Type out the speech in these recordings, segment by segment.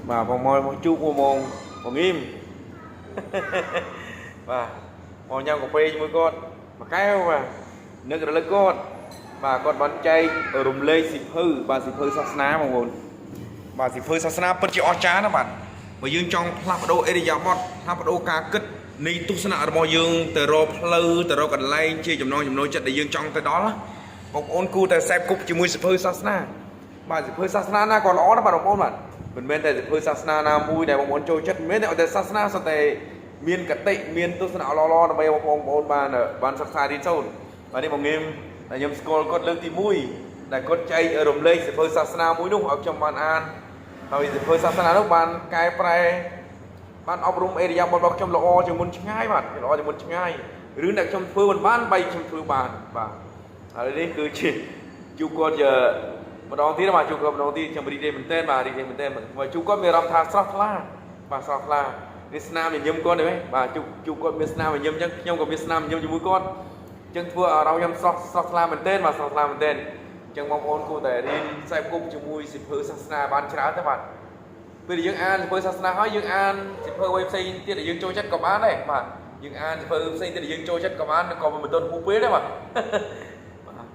បាទបងមកមកជួបមកមកបងងីម បាទមកញ៉ាំកាហ្វេជាមួយគាត់មួយកែវបាទនឹករលឹកគាត់បាទគាត់បានចែករំលែកសៀវភៅបាទសៀវភៅសាសនាបងប្អូនបាទសៀវភៅសាសនាពិតជាអស្ចារ្យណាស់បាទបើយើងចង់ផ្លាស់ប្ដូរឥរិយាបថផ្លាស់ប្ដូរការគិតនៃទស្សនៈរបស់យើងទៅរកផ្លូវទៅរកកន្លែងជាចំណងចំណូលចិត្តដែលយើងចង់ទៅដល់ណាបងប្អូនគួរតែសេពគប់ជាមួយសៀវភៅសាសនាបាទសៀវភៅសាសនាណាក៏ល្អដែរបាទបងប្អូនបាទមិនមែនតែសៀវភៅសាសនាណាមួយដែលបងប្អូនចូលចិត្តមិនមែនតែឲ្យតែសាសនាសុទ្ធតែ មានកតិមានទស្សនៈល្អៗដើម្បីបងប្អូនបានបានសិក្សារៀនសូត្របាទនេះបងងៀមដែលខ្ញុំស្គាល់គាត់លើកទី1ដែលគាត់ចែករំលែកសៀវភៅសាសនាមួយនោះឲ្យខ្ញុំបានអានហើយសៀវភៅសាសនានោះបានកែប្រែបានអប់រំឥរិយាបថរបស់ខ្ញុំល្អជាងមុនឆ្ងាយបាទល្អជាងមុនឆ្ងាយរឿងដែលខ្ញុំធ្វើមិនបានបីខ្ញុំធ្វើបានបាទហើយនេះគឺជាជួបគាត់ជាម្ដងទៀតបាទជួបគាត់ម្ដងទៀតខ្ញុំរីករាយមែនទែនបាទរីករាយមែនទែនមកជួបគាត់មានអារម្មណ៍ថាស្រស់ថ្លាបាទស្រស់ថ្លានេះស្នាមញញឹមគាត់ទេបាទជួបជួបគាត់មានស្នាមញញឹមអញ្ចឹងខ្ញុំក៏មានស្នាមញញឹមជាមួយគាត់អញ្ចឹងធ្វើអារម្មណ៍ខ្ញុំស្រស់ស្រស់ថ្លាមែនទែនបាទស្រស់ថ្លាមែនទែនអញ្ចឹងបងប្អូនគួរតែរៀនខ្សែគប់ជាមួយសៀវភៅសាសនាបានច្រើនទៅបាទពេលដែលយើងអានសៀវភៅសាសនាហើយយើងអានសៀវភៅអ្វីផ្សេងទៀតដែលយើងចូលចិត្តក៏បានដែរបាទយើងអានសៀវភៅផ្សេងទៀតដែលយើងចូលចិត្តក៏បានក៏មិនទាន់ហួសពេលដែរបាទបាទ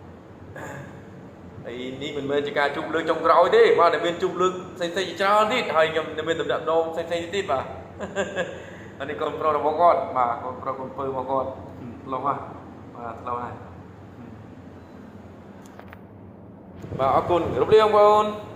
ហើយនេះមិនមែនជាការជួបលើកចុងក្រោយទេបាទដែលមានជួបលើកផ្សេងៗជាច្រើនទៀតហើយខ្ញុំនៅមានតំណែងផ្សេងៗទៀតបាទអានេះកូនប្រុសរបស់គាត់បាទកូនប្រុសកូនពៅរបស់គាត់ធ្លោះហ่ะបាទធ្លោះហើយបាទអរគុណជម្រាបលាបងប្អូន។